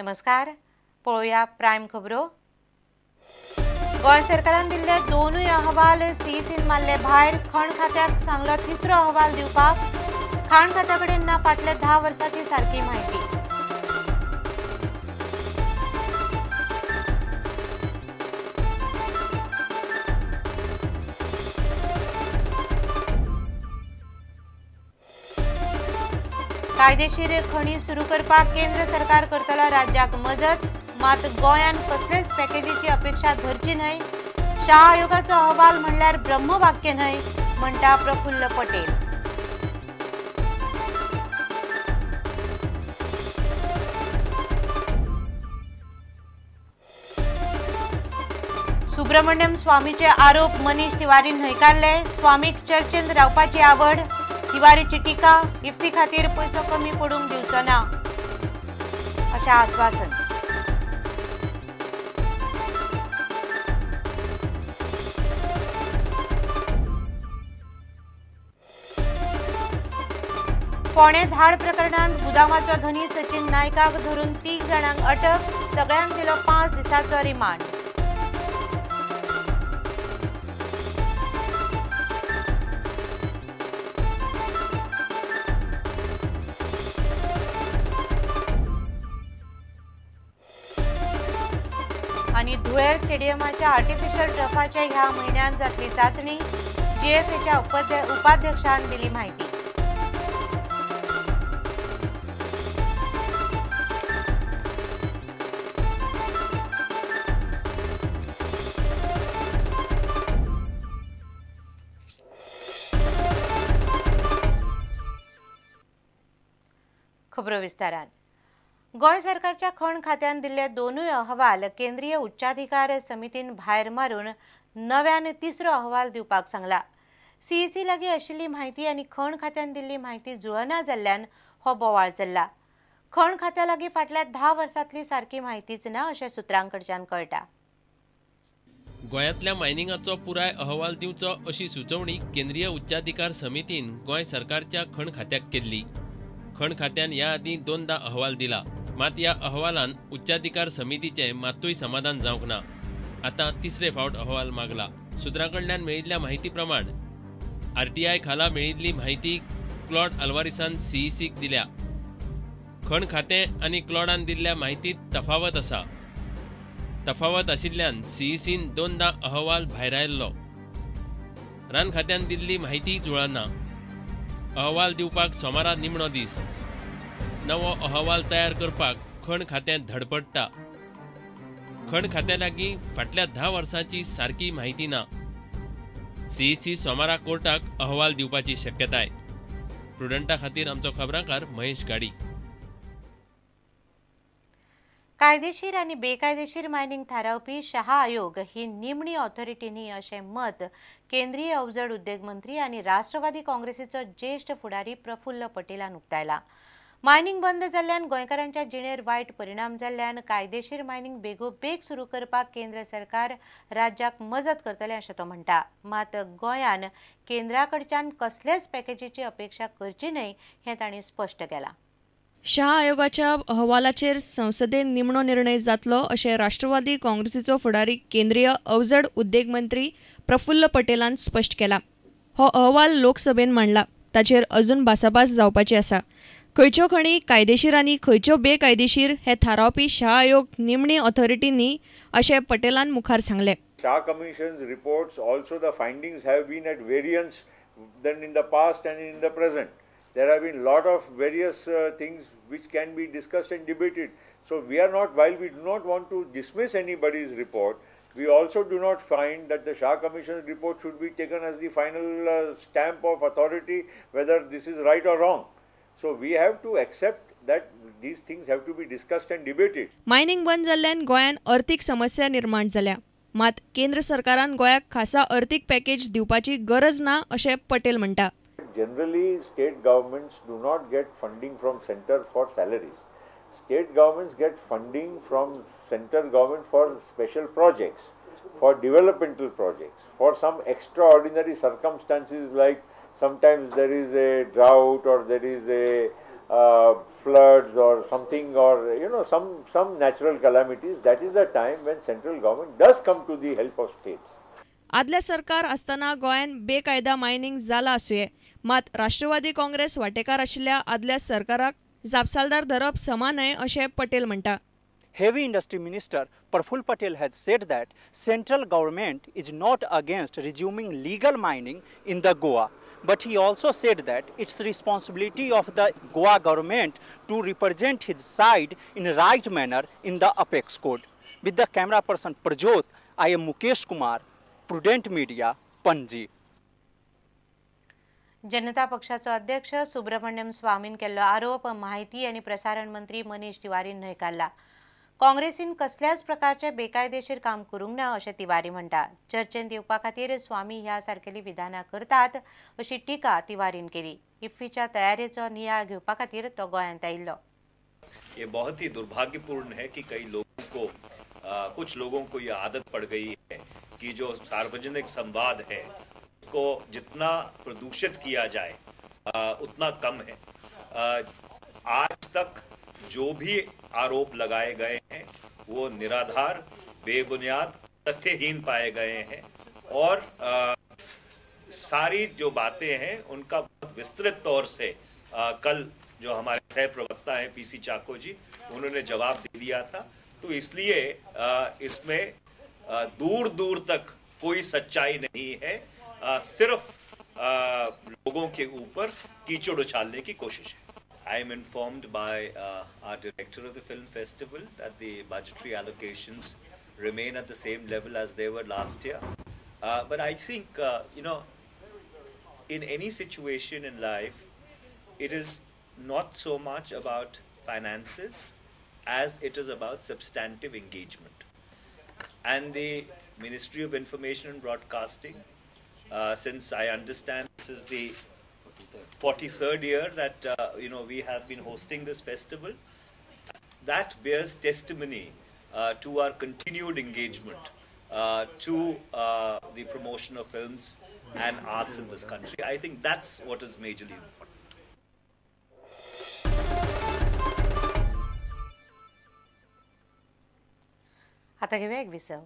नमस्कार, पळोवया प्रायम खबरो. गोंय सरकारान दिल्ले दोनूय अहवाल सीईसीन मारले भायर. खण खात्याक सांगलो तिसरो अहवाल दिवपाक. खाण खात्या कडेन ना फाटल्या 10 वर्सांची सारकी म्हायती. कायदेशीर खणी सुरू करपाक केंद्र सरकार करतलो राज्याक मजत, मात गोंयान कसलेच पॅकेजीची अपेक्षा धरची न्हय. शाह आयोगाचो अहवाल म्हणल्यार ब्रह्मवाक्य न्हय, म्हणटा प्रफुल्ल पटेल. सुब्रमण्यम स्वामीचे आरोप मनीष तिवारी न्हयकारले. स्वामीक चर्चेंत रावपाची आवड. तिवारीची टीका, इफ्फी खातीर पयसो कमी पडूंक दिवचो ना अशें आश्वासन. फोंडें धाड प्रकरणांत गुदामाचो धनी सचिन नायकाक धरून 3 जाणांक अटक. सगळ्यांक दिलो 5 दिसांचो रिमांड. आनी धुळेर स्टेडियमाच्या आर्टिफिशियल टर्फाच्या ह्या म्हयन्यांत जातली चांचणी. जीएफएच्या उपाध्यक्षान दिली म्हायती. खबरो विस्तारान. गोंय सरकारच्या खण खात्यान दिल्ले दोनूय अहवाल केंद्रीय उच्चाधिकार समितीन भायर मारून नव्यान तिसरो अहवाल दिवपाक सांगला. सीईसी लागीं आशिल्ली म्हायती आनी खण खात्यान दिल्ली म्हायती जुळना जाल्ल्यान हो बोवाळ चल्ला. खण खात्या लागीं फाटल्या 10 वर्सांतली सारकी म्हायतीच ना अशें सुत्रां कडच्यान कळटा. गोंयांतल्या मायनिंगाचो पुराय अहवाल दिवचो अशी सुचोवणी केंद्रीय उच्चाधिकार समितीन गोंय सरकारच्या खण खात्याक केल्ली. खण खात्यान ह्या आदीं 2दा अहवाल दिला, मात ह्या अहवालान उच्चाधिकार समितीचें मात्तूय समाधान जावंक ना. आतां तिसरे फावट अहवाल मागला. सुत्रां कडल्यान मेळिल्ल्या म्हायती प्रमाण आरटीआय खाला मेळिल्ली म्हायती क्लॉड अल्वारिसान सीईसीक दिल्या. खण खातें आनी क्लॉडान दिल्ल्या म्हायतींत तफावत आसा. तफावत आशिल्ल्यान सीईसीन 2दा अहवाल भायरायल्लो. रान खात्यान दिल्ली म्हायती जुळना. अहवाल दिवपाक सोमारा निमणो दीस. नवो अहवाल तयार करपाक खण खात्यांत धडपडटा. खण खात्या लागीं फाटल्या 10 वर्सांची सारकी म्हायती ना. सीईसी सोमारा कोर्टाक अहवाल दिवपाची शक्यताय. प्रुडंटा खातीर आमचो खबराकार महेश गाडी. कायदेशीर आनी बेकायदेशीर मायनिंग थारावपी शाह आयोग ही निमणी ऑथॉरिटी न्ही अशें मत केंद्रीय अवजड उद्देग मंत्री आनी राष्ट्रवादी काँग्रेसीचो ज्येश्ठ फुडारी प्रफुल्ल पटेलान उक्तायला. मायनिंग बंद जाल्ल्यान गोंयकारांच्या जिणेर वायट परिणाम जाल्ल्यान कायदेशीर मायनिंग बेगोबेग सुरू करपाक केंद्र सरकार राज्याक मजत करतलें अशें तो म्हणटा. मात गोंयान केंद्रा कडच्यान कसलेच पॅकेजीची अपेक्षा करची न्हय हें तांणी स्पश्ट केलां. शाह आयोगाच्या अहवालाचेर संसदेन निमणो निर्णय जातलो अशें राष्ट्रवादी काँग्रेसीचो फुडारी केंद्रीय अवजड उद्देग मंत्री प्रफुल्ल पटेलान स्पश्ट केला. हो अहवाल लोकसभेन मांडला, ताचेर अजून भासाभास जावपाची आसा. खंयच्यो खणी कायदेशीर आनी खंयच्यो बेकायदेशीर हे थारावपी शाह आयोग निमणी ऑथॉरिटी न्ही अशें पटेलान मुखार सांगलें. Shah commission's reports also the findings have been at variance than in the past and in the present. There have been lot of various things which can be discussed and debated. So we are not, while we do not want to dismiss anybody's report, we also do not find that the Shah Commission's report should be taken as the final stamp of authority whether this is right or wrong. So we have to accept that these things have to be discussed and debated. Mining बंद जाल्ल्यान गोंयान अर्थीक समस्या निर्माण जाल्या, मात केंद्र सरकारान गोंयाक खासा अर्थीक पॅकेज दिवपाची गरज ना अशें पटेल म्हणटा. Generally, state governments do not get funding from center for salaries. State governments get funding from central government for special projects, for developmental projects, for some extraordinary circumstances like sometimes there is a drought or there is a floods or something, or you know, some natural calamities, that is the time when central government does come to the help of states. आदल्या सरकार आसतना गोंयान बेकायदा mining जाला आसुये, मात राष्ट्रवादी काँग्रेस वाटेकार आशिल्ल्या आदल्या सरकाराक जापसालदार धरप समा न्हय अशें पटेल म्हणटा. Heavy Industry Minister Praful Patel has said that central government is not against resuming legal mining in the Goa, but he also said that it's responsibility of the Goa government to represent his side in right manner in the apex court. With the camera person Prajot, I am Mukesh Kumar, Prudent Media, Panji. जनता पक्षाचो अध्यक्ष सुब्रमण्यम स्वामीन केल्लो आरोप माहिती आनी प्रसारण मंत्री मनीष तिवारीन न्हयकारला. काँग्रेसीन कसल्याच प्रकारचे बेकायदेशीर काम करूंक ना अशें तिवारी म्हणटा. चर्चेंत येवपा खातीर स्वामी ह्या सारकेली विधानां करतात अशी टिका तिवारीन केली. इफ्फीच्या तयारेचो नियाळ घेवपा खातीर तो गोंयांत आयिल्लो. ये बहुत ही दुर्भाग्यपूर्ण है कि कई लोगों को कुछ लोगों को ये आदत पड़ गई है कि जो सार्वजनिक संवाद है उसको जितना प्रदूषित किया जाए उतना कम है. आज तक जो भी आरोप लगाए गए हैं वो निराधार, बेबुनियाद, तथ्यहीन पाए गए हैं और सारी जो बातें हैं उनका बहुत विस्तृत तौर से कल जो हमारे सह प्रवक्ता हैं पीसी चाको जी, उन्होंने जवाब दे दिया था. तो इसलिए इसमें दूर दूर तक कोई सच्चाई नहीं है, सिर्फ लोगों के ऊपर कीचड़ उछालने की कोशिश है. I am informed by our director of the film festival that the budgetary allocations remain at the same level as they were last year. But I think, you know, in any situation in life, it is not so much about finances as it is about substantive engagement. And the Ministry of Information and Broadcasting, since I understand this is the 43rd year that you know, we have been hosting this festival, that bears testimony to our continued engagement to the promotion of films and arts in this country. I think that's what is majorly important. आता घेऊया एक विसव.